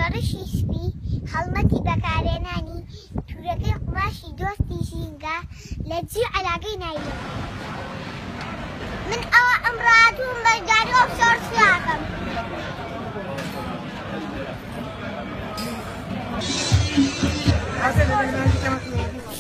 شۆڕشی سپی هەڵمەتی بەکارهێنانی تورەکەی قوماشی دۆستی ژینگە لە دژی عەلاگەی نایلۆن. من ئەوە ئەمڕۆ هاتووم بەشداری ئەو شۆڕشە ئەکەم.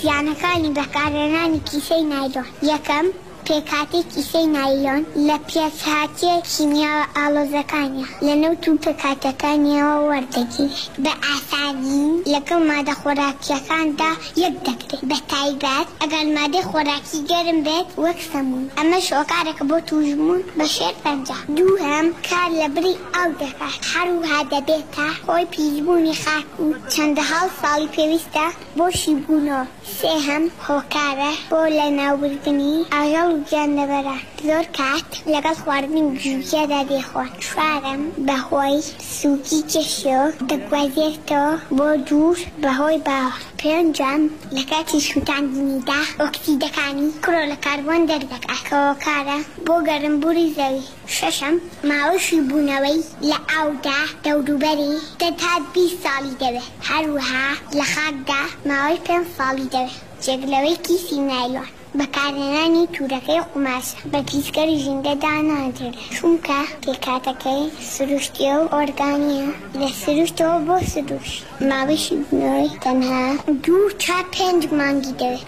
زیانەکانی بەکارهێنانی کیسەی نایلۆن، یەکەم، پێکهاتەی کیسەی نایلۆن لە پێکهاتە کیمیاوە ئاڵۆزەکانە لە نەوت و پێکهاتەکانیەوە وەردەگیرێت، بە ئاسانی لەگەڵ مادە خۆراکییەکاندا یەک دەگرێت، بە تایبەت ئەگەر مادەی خۆراکی گەرم بێت وەک سەموون، ئەمەش هۆکارێکە بۆ تووشبوون بە شێرپەنجە. دووهەم، کار لە بڕی ئاو دەکات، هەروەها دەبێتە هۆی پیسبوونی خاک و چەندەها ساڵی پێویستە بۆ شیبوونەوە. سێهەم، هۆکارە بۆ لەناوبردنی ئاژەڵ و گیانلەبەران، زۆر کات لەگەڵ خواردنی گژوگیادا دەیخۆن. چوارەم، بەهۆی سووکی کێشیەوە دەگوازێتەوە بۆ دوور بەهۆی باوە. پێنجەم، لەکاتی سووتاندنیدا ئۆکسیدەکانی کلۆرۆکاربۆن دەردەکات کە هۆکارە بۆ گەرمبوونی زەوی. شەشەم، ماوەی شیبوونەوەی لە ئاودا دەوروبەری 10 تا 20 ساڵی دەوێت، هەروەها لە خاکدا ماوەی پێنج ساڵی دەوێت. جێگرەوەی کیسی نایلۆن، بەکارهێنانی تورەکەی قوماشە بە پیسکەری ژینگە دانادرێت، چونکە پێکهاتەکەی سروشتییە و ئۆرگانییە، لە سروشتەوە بۆ سروشت. ماوەی شیبوونەوەی تەنها دوو تا پێنج مانگی دەوێت.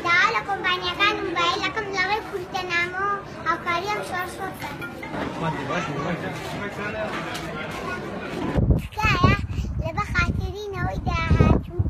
داوا لە کۆمپانیاکان و مۆبایلەکەم لە ڕێی کورتەنامەوە هاوکاری ئەم شۆڕشە بکەن. تکایە لەبەر خاتری نەوەی داهاتوو.